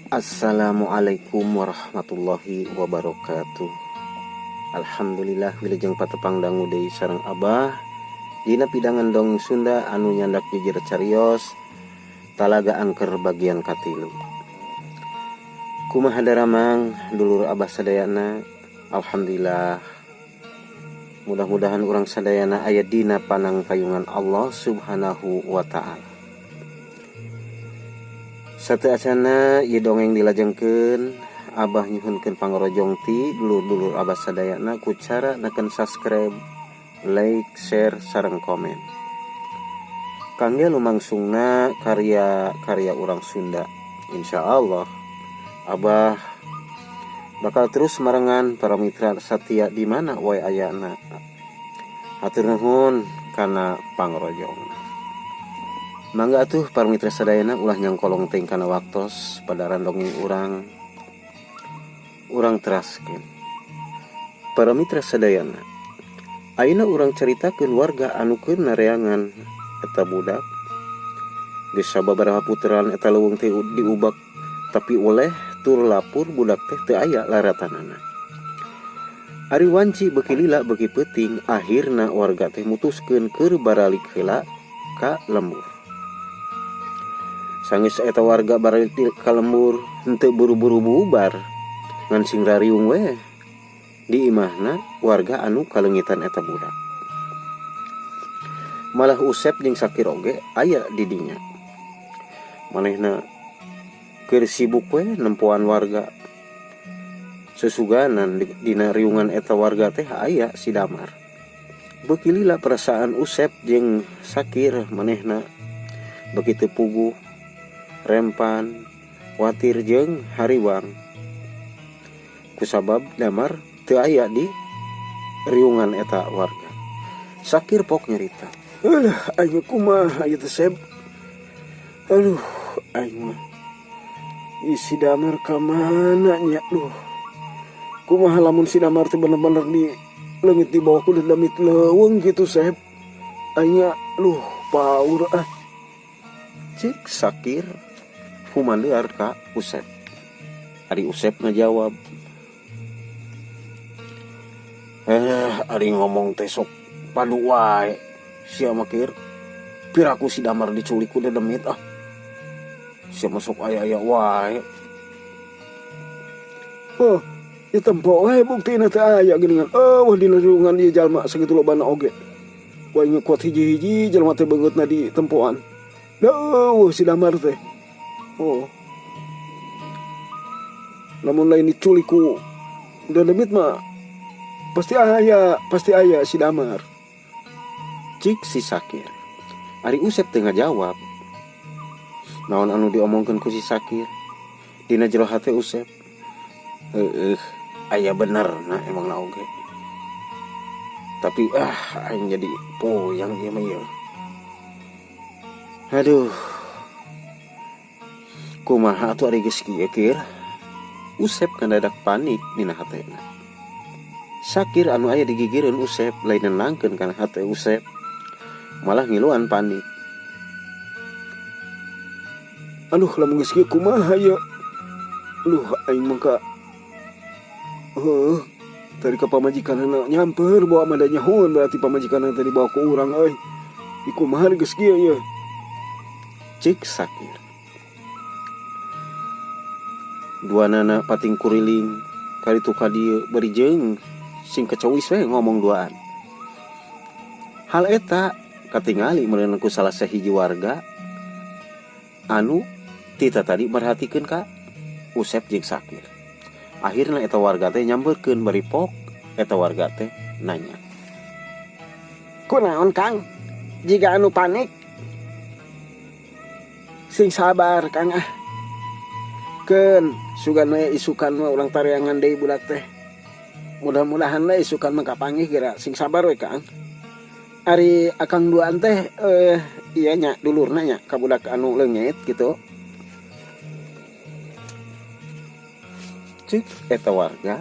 Assalamualaikum warahmatullahi wabarakatuh. Alhamdulillah wilujeng patepang dangu deui sareng Abah dina pidangan dongeng Sunda anu nyandak jujur carios Talaga Angker bagian katilu. Kumaha daramang dulur Abah sadayana? Alhamdulillah. Mudah-mudahan urang sadayana aya dina panangtayungan Allah Subhanahu wa taala. Sateuacanna ieu dongeng dilajengkeun, Abah nyuhunkeun pangrojong ti dulur-dulur Abah sadayana ku cara neken subscribe, like, share sareng komen. Kangge lumangsungna karya-karya urang Sunda. Insya Allah Abah bakal terus marengan para mitra satia di mana wae ayana. Hatur nuhun kana pangrojongna. Mangga atuh para mitra sadayana ulah nyangkolong teuing kana waktos padaran dongeng urang urang teraskeun. Para mitra sadayana, ayeuna urang caritakeun warga anu keur nareangan eta budak. Geus sababaraha puteran eta leuweung teh diubak tapi oleh tur lapur budak teh teu aya laratanana. Ari wanci beuki lila beuki peuting akhirna warga teh mutuskeun keur baralik heula ka lembur. Sanggeus eta warga baralik ka lembur henteu buru-buru bubar ngan sing rariung we di imahna warga anu kaleungitan eta budak. Malah Usep jeung Sakir oge aya di dinya. Manehna keur sibuk we nempoan warga. Susuganan dina riungan eta warga teh aya si Damar. Beuki lila perasaan Usep jeung Sakir manehna beuki teu puguh, rempan, watir jeung hariwang. Kusabab Damar teu aya di riungan eta warga. Sakir pok nyarita. Alah, aing kumaha ieu teh Sep? Aduh, aing mah. Ih, si Damar ka mana nya? Duh. Kumaha lamun si Damar teh bener-bener di leungit di bawah kulit damit leuweung gitu, Sep. Aing luh paur ah. Cik Sakir humandear ka Usep. Ari Usep ngajawab, ari ngomong teh sok padu wae. Sia mah Kir, piraku si Damar diculik ku dedemit ah. Sia mah sok aya-aya wae. Oh, ieu tempo wae buktina teh aya geuningan. Eueuh dina riungan ieu jalma sakitu lobana oge. Wae ngekuat hiji-hiji jalma teh beungeutna di tempoan. Da eueuh si Damar teh. Oh. Lamun lain diculik ku dedemit mah pasti aya si Damar. Cik si Sakir. Ari Usep teu ngajawab. Naon anu diomongkeun ku si Sakir? Dina jero hate Usep. Heueuh, aya bener na emang na oge. Tapi aing jadi poyang ieu mah ieu. Aduh. Kumaha atuh ari geus kieu Kir? Usep ngadadak panik dina hatena. Sakir anu aya digigireun Usep lain nenangkeun kana hate Usep. Malah ngiluan panik. Aduh, lamun geus kieu kumaha ieu? Aduh, aing mah ka heuh, tadi ka pamajikanna nyamper bawa mah da nyahoan berarti pamajikanna teh dibawa ku urang euy. Ih, kumaha geus kieu ieu? Cik Sakir. Dua nana pating kuriling karitu ka dieu bari jeung sing kecowis we ngomong duaan. Hal eta katingali meureun ku salah sahiji warga anu tita tadi merhatikeun ka Usep jeung Sakir. Akhirna eta warga teh nyamperkeun bari pok eta warga teh nanya. Kunaon Kang? Jiga anu panik. Sing sabar Kang ah. Keun sugan we isukan mah urang tareangan deui budak teh. Mudah-mudahan we isukan mah kapanggih geura sing sabar we Kang. Ari akang duaan teh iya nya dulurna nya ka budak anu leungit gitu. Cik eta warga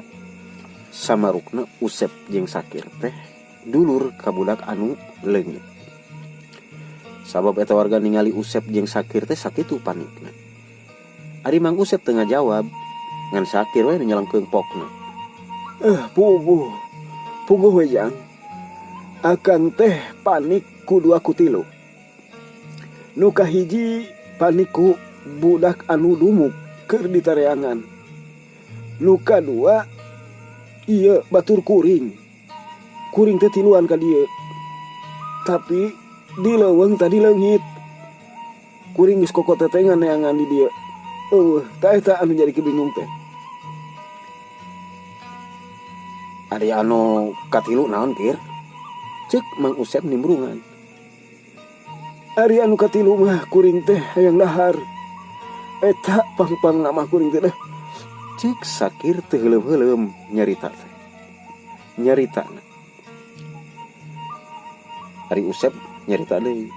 samarukna Usep jeung Sakir teh dulur ka budak anu leungit. Sabab eta warga ningali Usep jeung Sakir teh sakitu panikna. Ari Mang Usep teu ngajawab, ngan Sakir we nu nyelengkeung pokna. Puguh. Puguh we jang. Akang teh panik ku dua ku tilu. Nu kahiji panik ku budak anu dumuk keur ditareangan. Nu kadua ieu batur kuring. Kuring teh tiluan ka dieu. Tapi di leuweung tadi leungit. Kuring geus kokotetengan neangan di dieu. Eueuh, tah eta anu jadi kebingung teh. Ari anu katilu naon Kir? Ceuk Mang Usep nimbrungan. Ari anu katilu mah kuring teh hayang dahar. Eta pang-pang nama kuring teh dah. Ceuk Sakir teu heuleum-heuleum nyarita teh. Nyaritana. Ari Usep nyarita deui.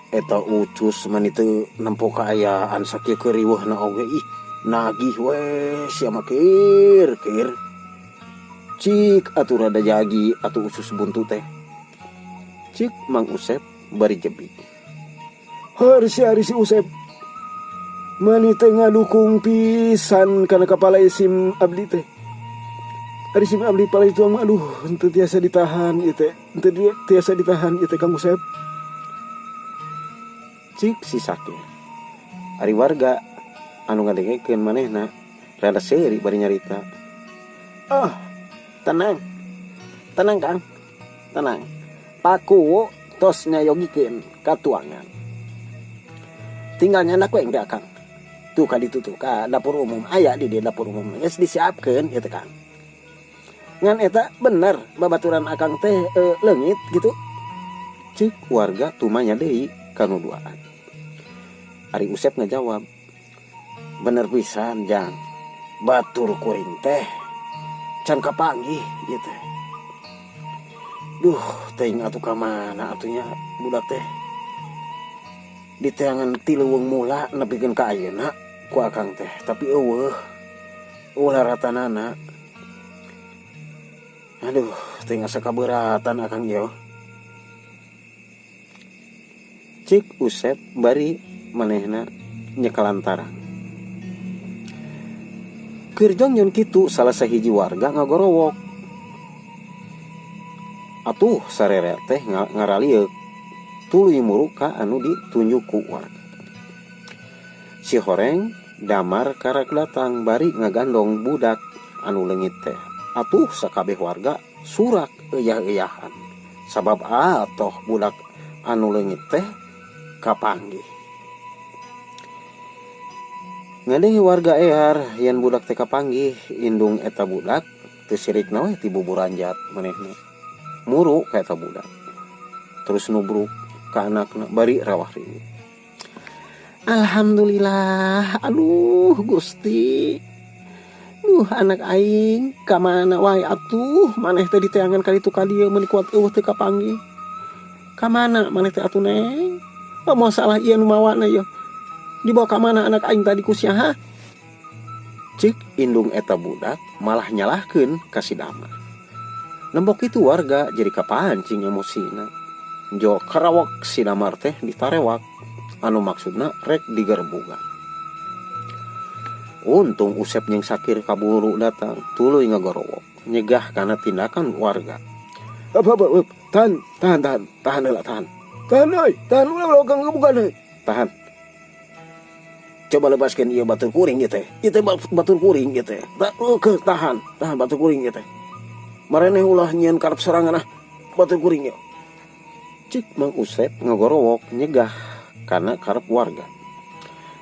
Eta ucus mani teu nempo kaayaan sakieu riweuhna oge ih nagih we sia mah Kir Kir. Cik atuh rada jagi atuh usus buntu teh. Cik Mang Usep bari jebi. Heur si ari si Usep. Mani teu ngadukung pisan kana kapala isim abdi teh. Ari sim abdi pala itu mah aduh henteu tiasa ditahan ieu teh. Henteu tiasa ditahan ieu teh Kang Usep. Cik si Sakir. Ari warga anu ngadengekeun manehna rada seuri bari nyarita. Ah, tenang. Tenang Kang. Tenang. Paku tos nyayogikeun katuangan. Tinggal nyandak we engke Kang. Tuh ka ditu tuh ka dapur umum aya di dieu dapur umum geus disiapkeun ieu teh Kang. Ngan eta bener babaturan Akang teh leungit gitu. Cik warga tumanya deui kanu duaan. Ari Usep ngajawab, bener pisan jang, batur kuring teh can kapanggih ieu teh. Duh, teuing atuh ka mana atuh nya budak teh. Diteangan ti leuweung mula nepikeun ka ayeuna ku Akang teh, tapi eueuh ulah ratanana. Aduh, teuing asa kabeuratan Akang ieu. Cik Usep bari manehna nyekalantarang. Keur jongjon kitu salah sahiji warga ngagorowok. Atuh sarere teh ngaralieuk tuluy muruk ka anu ditunjuk ku warga. Si horeng damar karak datang bari ngagandong budak anu leungit teh. Atuh sakabeh warga surak eyah-eyahan. Sabab atoh budak anu leungit teh kapanggih. Ngadenge warga ear yen budak teh kapanggih, indung eta budak teu sirikna we ti buburanjat manehna. Muru ka eta budak. Terus nubruk ka anakna bari rawah riweuh. Alhamdulillah, aduh Gusti. Duh anak aing ka mana wae atuh maneh teh diteangan ka ditu ka dieu meuni kuat eueuh teu kapanggih. Ka mana maneh teh atuh neng? Oh, mau salah ieu nu mawana ieu. Dibawa ka mana anak aing tadi ku sia ha? Cik indung eta budak malah nyalahkeun ka si Damar. Nembok itu warga jadi kapancing emosina. Jo karawak si Damar teh ditarewak anu maksudna rek digerbugan. Untung Usep jeung Sakir kaburu datang tuluy ngagorowok nyegah kana tindakan warga. Up, up, up, tahan, tahan, tahan, tahan heula, tahan. Tahan euy, tahan ulah ulah kang gebugan euy. Tahan. Coba lepaskan ieu batur kuring ieu teh. Ieu teh batur kuring ieu teh. Oke, tahan, tahan batur kuring ieu teh. Mareneh ulah nyieun karep sorangan ah batur kuring ieu. Cik Mang Usep ngagorowok nyegah kana karep warga.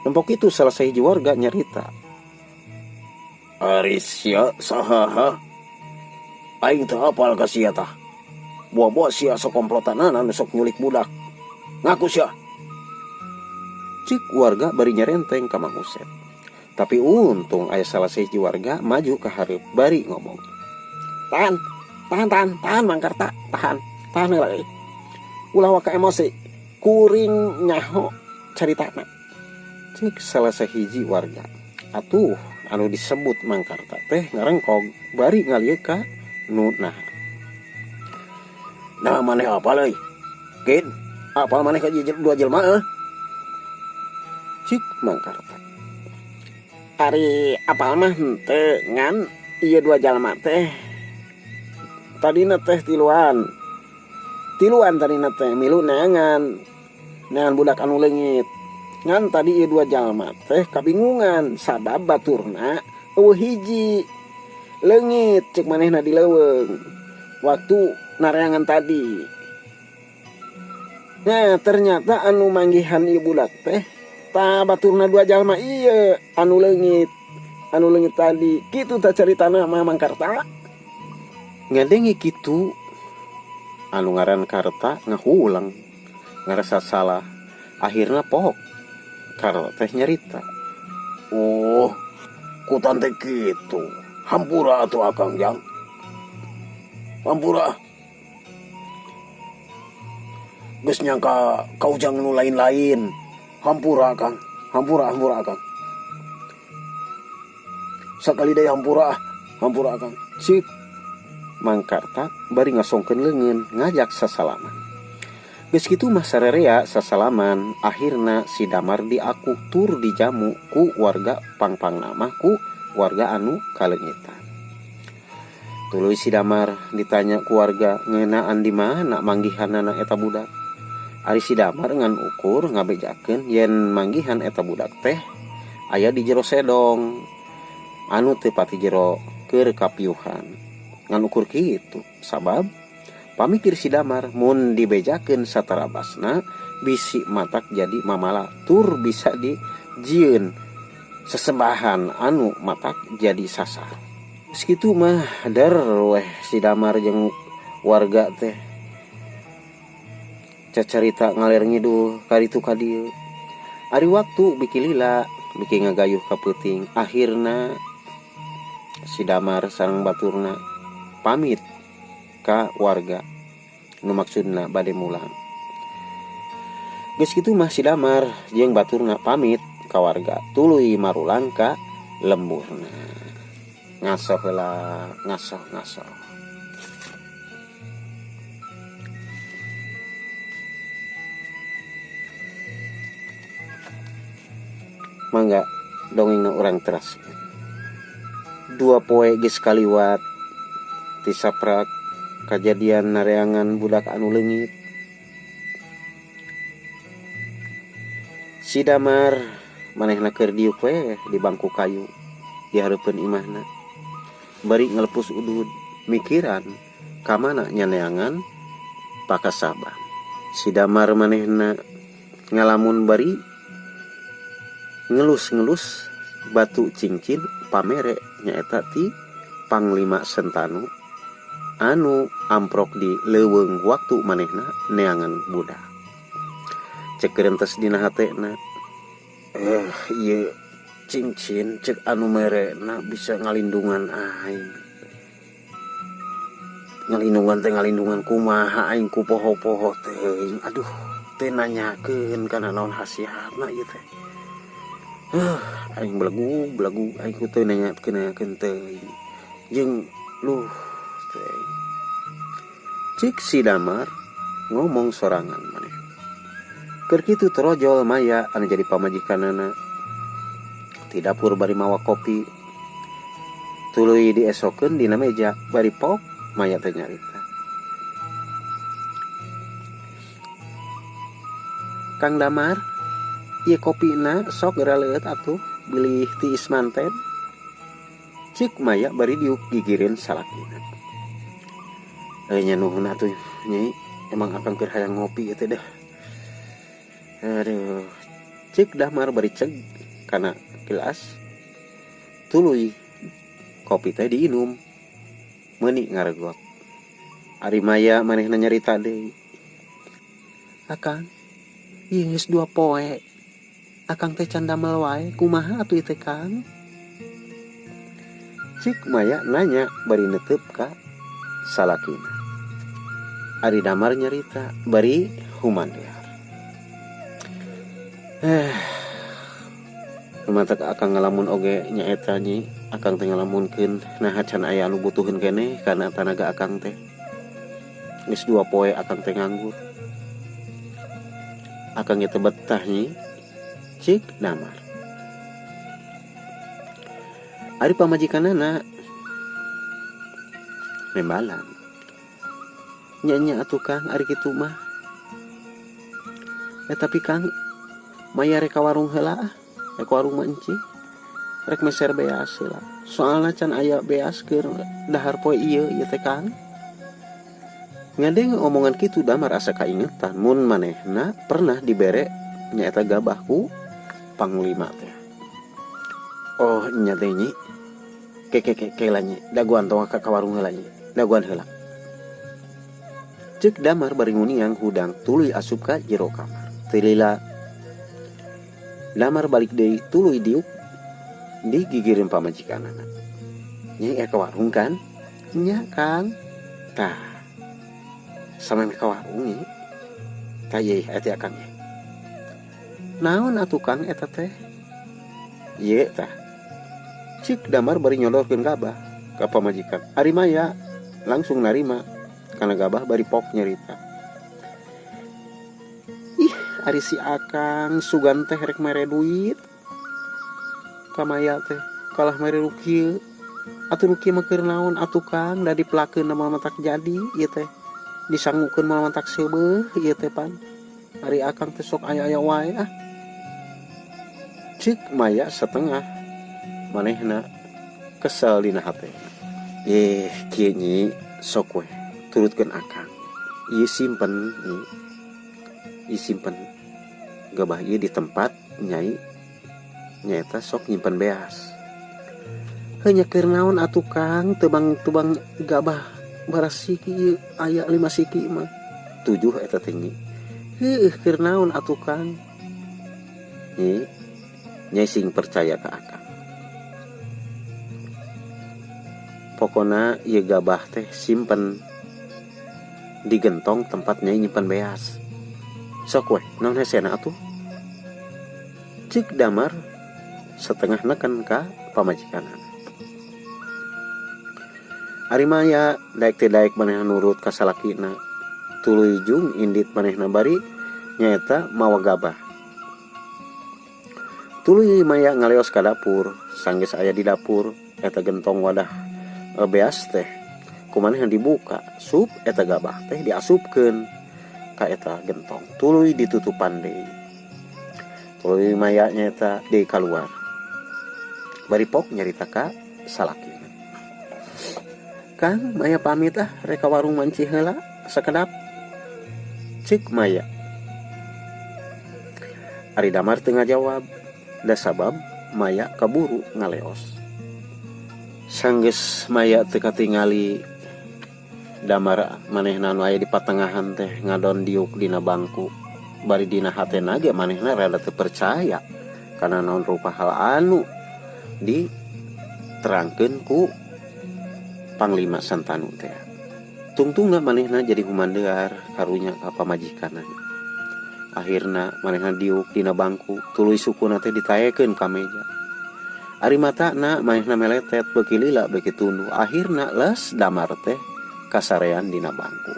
Nempok itu salah sahiji warga nyarita. Ari sia saha ha? Aing teu apal ka sia tah. Buah-buah sia sakomplotanana nu sok nyulik budak. Ngaku sia. Cik warga bari nyerenteng ka Mang Usep. Tapi untung aya salah sahiji warga maju ka hareup bari ngomong. Tahan, tahan, tahan, tahan Mang Karta, tahan, tahan heula euy. Ulah waka emosi, kuring nyaho caritana. Cik salah sahiji warga. Atuh anu disebut Mang Karta teh ngarengkog bari ngalieu ka nu naha. Nah maneh apal euy? Kin, apal maneh ka dua jelema euy? Cik Mang Karta. Ari apal mah henteu ngan ieu dua jalma teh tadina teh tiluan. Tiluan tadina teh milu neangan neangan budak anu leungit. Ngan tadi ieu dua jalma teh kabingungan sabab baturna eueuh hiji leungit cek manehna di leuweung waktu nareangan tadi. Nah, ternyata anu manggihan ieu budak teh ta baturna dua jalma ieu anu leungit tadi. Kitu ta caritana mah Mang Karta. Ngadenge kitu anu ngaran Karta ngahulang ngarasa salah, akhirna pohok. Karta teh nyarita. Oh, ku tante kitu. Hampura atuh Akang Jang. Hampura. Geus nyangka ka Ujang nu lain-lain. Hampura Akang. Hampura, hampura Akang. Sakali deui hampura, hampura Akang. Cik Mang Karta bari ngasongkeun leungeun ngajak sasalaman. Geus kitu mah sarerea sasalaman, akhirna si Damar diaku tur dijamu ku warga pangpangna mah ku warga anu kaleungitan. Tuluy si Damar ditanya ku warga ngeunaan di mana manggihanana eta budak. Ari si Damar ngan ukur ngabejakeun yen manggihan eta budak teh aya di jero sedong anu teu pati jero keur kapiuhan. Ngan ukur kitu sabab pamikir si Damar mun dibejakeun satarabasna bisi matak jadi mamala tur bisa dijieun sesembahan anu matak jadi sasar. Sakitu mah der weh si Damar jeung warga teh cacarita ngalir ngidul karitu ka dieu. Ari waktu biki lila biki ngagayuh ka peuting, akhirna si Damar sareng baturna pamit ka warga nu maksudna bade mulang. Geus kitu mah si Damar jeung baturna pamit ka warga tuluy marulang ka lemburna. Ngasoh heula, ngasoh, ngasoh. Mangga dongengna urang teraskeun. Dua poe geus kaliwat ti saprak kajadian nareangan budak anu leungit. Si Damar manehna keur diuk we di bangku kayu di hareupeun imahna. Bari ngelepus udud mikiran ka mana nyaneangan pakasaban. Si Damar manehna ngalamun bari ngelus-ngelus batu cincin pamere nyaeta ti Panglima Sentanu anu amprok di leuweung waktu manehna neangan budak. Cek rentes dina hatena, ieu cincin cek anu merena bisa ngalindungan aing. Ngalindungan teh ngalindungan kumaha aing ku poho-poho teuing. Aduh, teh nanyakeun kana naon khasiatna ieu teh. Aing belegu-belegu aing ku teu nanyakeun teuing. Jeung luh teh. Cik si Damar ngomong sorangan maneh. Keur kitu torojol Maya anu jadi pamajikanana. Ti dapur bari mawa kopi. Tuluy diesokeun dina meja bari pok Maya teh nyarita. Kang Damar, ieu kopina sok geura leueut atuh bilih tiis manten. Cik Maya bari diuk gigireun salakina. Nya nuhun atuh nyai, emang akang keur hayang ngopi ieu teh deh. Aduh, cik Damar bari ceg kana gelas. Tuluy kopi teh diinum. Meuni ngaregot. Ari Maya manehna nyarita deui. Akang, ieu geus 2 poe. Akang teh can damel wae, kumaha atuh ieu teh Kang? Cik Maya nanya bari netep ka salakina. Ari Damar nyarita bari humandear. Lumatak akang ngalamun oge nyaeta nyi, akang teh ngalamunkeun naha can aya anu butuheun keneh kana tanaga akang teh. Geus 2 poe akang teh nganggur. Akang ge teu betah nyi. Cik Damar. Ari pamajikanana nembalan. Nya nya atuh Kang ari kitu mah. Tapi Kang Maya rek ka warung heula ah. Rek ka warung mah encih. Rek meser beas heula. Soalna can aya beas keur dahar poe ieu ieu teh Kang. Ngadenge omongan kitu Damar asa kaingetan mun manehna pernah dibere nyaeta gabah ku Panglima teh. Oh nya teh nyi. Ke ke ke ke lah nyi. Dagoan tong ka warung heula nyi. Dagoan heula. Ceuk Damar bari nguniang hudang tuluy asup ka jero kamar. Teu lila Damar balik deui tuluy diuk di gigireun pamajikanana. Nyi ka warung kan? Nya Kang. Tah. Samemeh ka warung nyi. Tah ieu eta Kang. Naon atuh Kang eta teh? Ieu tah. Cik Damar bari nyodorkeun gabah ka pamajikan. Ari Maya langsung narima kana gabah bari pok nyerita. Ih, ari si Akang sugan teh rek mere duit. Ka Maya teh kalah mere nu kieu. Atuh nu kieu mah keur naon atuh Kang, da dipelakeun moal matak jadi ieu teh. Disangukeun moal matak seubeuh ieu teh pan. Ari Akang teh sok aya-aya wae ah. Cik Maya setengah manehna kesel dina hate. Kieu nyi sok we turutkeun Akang. Ieu simpen nyi. Ieu simpen gabah ieu di tempat nyai nyaeta sok nyimpen beas. Heuh nya keur naon atuh Kang, tebang-tebang gabah beras siki ieu aya 5 siki mah. 7 eta teh nyi. Heuh keur naon atuh Kang. Nyi, nyai sing percaya ka Akang. Pokona ieu gabah teh simpen di gentong tempat nyai nyimpen beas. Sok we, naon hesena atuh? Cik Damar setengah neken ka pamajikanana. Ari Maya daek teh daek manehna nurut ka salakina. Tuluy jung indit manehna bari nyaeta mawa gabah. Tuluy Maya ngaleos ka dapur, sanggeus aya di dapur eta gentong wadah beas teh kumanehna dibuka, sup eta gabah teh diasupkeun ka eta gentong. Tuluy ditutupan deui. Tuluy Maya nyaeta deui kaluar. Bari pok nyarita ka salakina. Kang, Maya pamit ah, rek ka warung manci heula sakedap. Cik Maya. Ari Damar teu ngajawab, da sabab Maya kaburu ngaleos. Sanggeus Maya teu katingali Damar manehna nu aya di patengahan teh ngadon diuk dina bangku. Bari dina hatena ge manehna rada teu percaya kana naon rupa hal anu diterangkeun ku Panglima Santanu teh. Tungtungna manehna jadi humandear karunya ka pamajikanna. Akhirna manehna diuk dina bangku, tuluy sukuna teh ditaekeun ka meja. Ari matana manehna meletet beuki lila beuki tunduh. Akhirna les Damar teh kasarean dina bangku.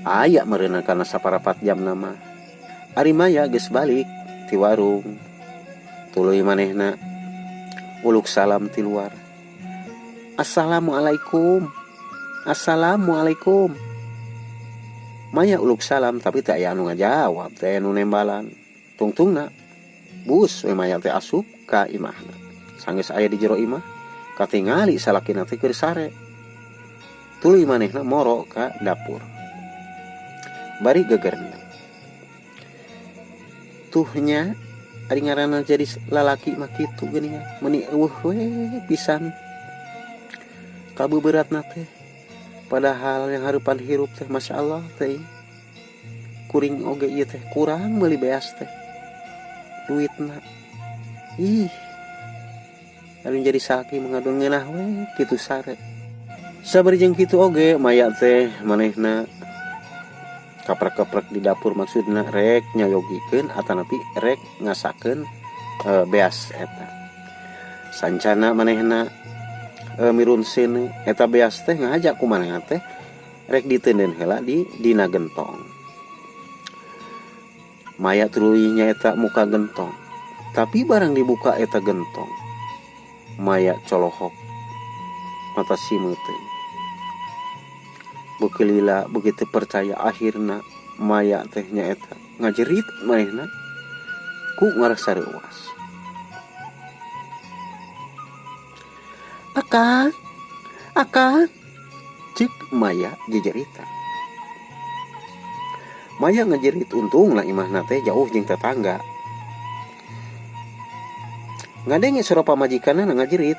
Aya meureunna kana saparapat jam nama. Ari Maya geus balik ti warung. Tuluy manehna uluk salam ti luar. Assalamualaikum. Assalamualaikum. Maya uluk salam tapi teu aya anu ngajawab, teu aya anu nembalan. Tungtungna bus we Maya teh asup ka imahna. Sanggeus aya di jero imah, katingali salakina teh keur sare. Tuluy manehna moro ka dapur. Bari gegerna. Tuhnya ari ngaranna jadi lalaki mah kitu geuningan, meuni eueuh we pisan. Kabeberatna teh. Padahal yang hareupan hirup teh Masya Allah teh. Kuring oge ieu teh kurang meuli beas teh. Duitna. Ih. Ari jadi salaki mengadon ngeunah we kitu sare. Sabari jeung kitu oge Maya teh manehna kaprek-kaprek di dapur maksudna rek nyayogikeun atanapi rek ngasakeun beas eta. Sancana manehna mirun seuneu eta beas teh ngajak ku manehna teh rek diteundeun heula di dina gentong. Maya tuluy nyaeta muka gentong. Tapi barang dibuka eta gentong, Maya colohok mata simeuteun. Beuki lila beuki teu percaya akhirna Maya teh nyaeta ngajerit manehna ku ngarasa reuas. Akang, akang, cek Maya jejeritan. Maya ngajerit untungna imahna teh jauh jeung tetangga. Ngadenge sora pamajikanna ngajerit.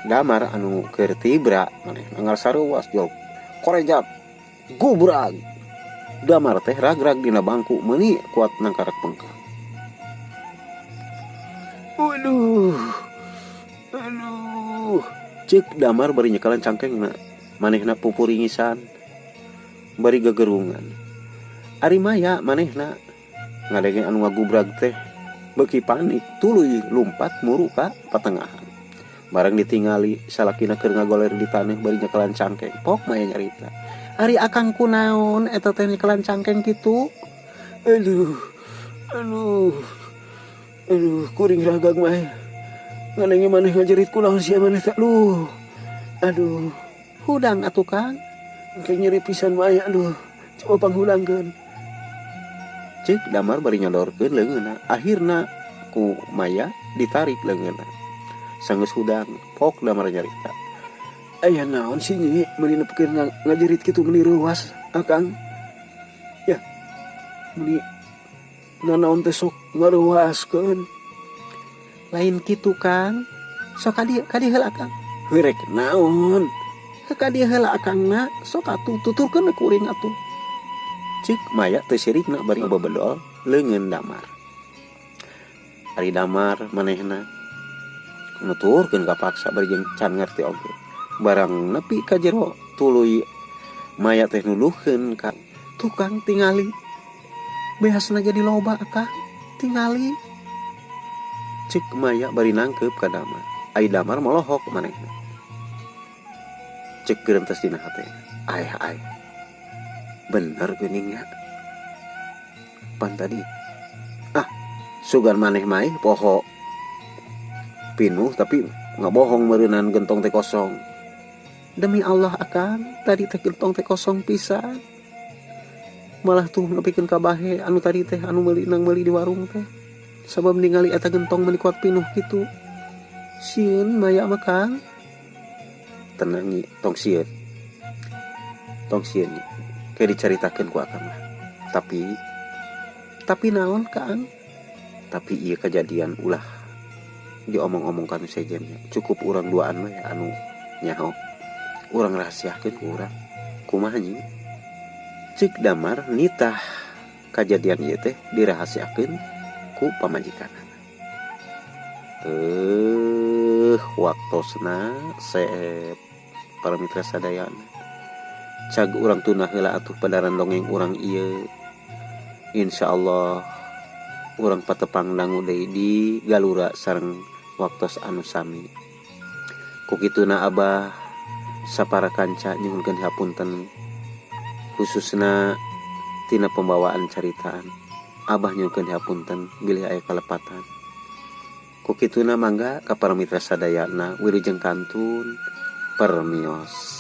Damar anu keur tibra manehna ngarasa reuas jol korejat gubrag. Damar teh ragrag dina bangku meuni kuat nangkarak bengkak. Waduh, aduh, cek Damar bari nyekalan cangkengna. Manehna pupuringisan bari gegerungan. Ari Maya manehna ngadenge anu ngagubrag teh beuki panik tuluy lumpat muru ka patengahan. Barang ditingali salakina keur ngagoler di taneuh bari nyekalan cangkeng. Pok Maya nyarita. Ari akang kunaon eta teh nyekalan cangkeng kitu? Aduh, aduh, aduh, kuring ragag mah. Ngadenge maneh ngajerit kunaon sia maneh teh? Aduh, aduh, hudang atuh Kang. Engke nyeri pisan Maya, aduh, coba panghudangkeun. Cek Damar bari nyodorkeun leungeunna. Akhirna ku Maya ditarik leungeunna. Sanggeus hudang, pok Damar nyarita. Aya naon sih nyi meuni nepikeun ngajerit kitu meuni reuas akang. Ya, meuni nanaon teh sok ngareuaskeun. Lain kitu Kang. Sok ka dieu heula Akang. Heurek naon? Heuh ka dieu heula Akangna, sok atuh tuturkeun ku kuring atuh. Cek Maya teu sirikna bari ngabebedol leungeun Damar. Ari Damar manehna nuturkeun kapaksa bari jeung can ngarti oge. Barang nepi ka jero tuluy Maya teh nuduhkeun ka tukang tingali. Beasna jadi loba Akang, tingali. Cek Maya bari nangkeup ka Damar. Ai Damar molohok manehna. Cek gerentes dina hate. Ai ai. Bener geuning nya. Pan tadi. Ah, sugan maneh mah poho. Pinuh tapi ngabohong meureunnan gentong teh kosong. Demi Allah Akang, tadi teh gentong teh kosong pisan. Malah tuh nepikeun ka bahe anu tadi teh anu meuli nang meuli di warung teh. Sabab ningali eta gentong meuni kuat pinuh kitu. Sieun Maya mah Kang. Tenang nyi, tong sieun. Tong sieun nyi. Kayak dicaritakeun ku Akang lah. Tapi naon Kang? Tapi ieu kejadian ulah diomong-omong kanu sejennya. Cukup urang duaan mah ya anu nyaho. Urang rahasiakeun ku urang. Kumaha nyi? Cek Damar nitah kajadian ieu teh dirahasiakeun ku pamajikanana. Waktosna seep para mitra sadayana. Cag urang tunah heula atuh padaran dongeng urang ieu. Insyaallah urang patepang dangu deui di galura sareng waktos anu sami. Ku kituna Abah sapara kanca nyuhunkeun hapunten khususna tina pembawaan caritaan. Abah nyuhunkeun hapunten bilih aya kalepatan. Ku kituna mangga ka para mitra sadayana wilujeng kantun permios.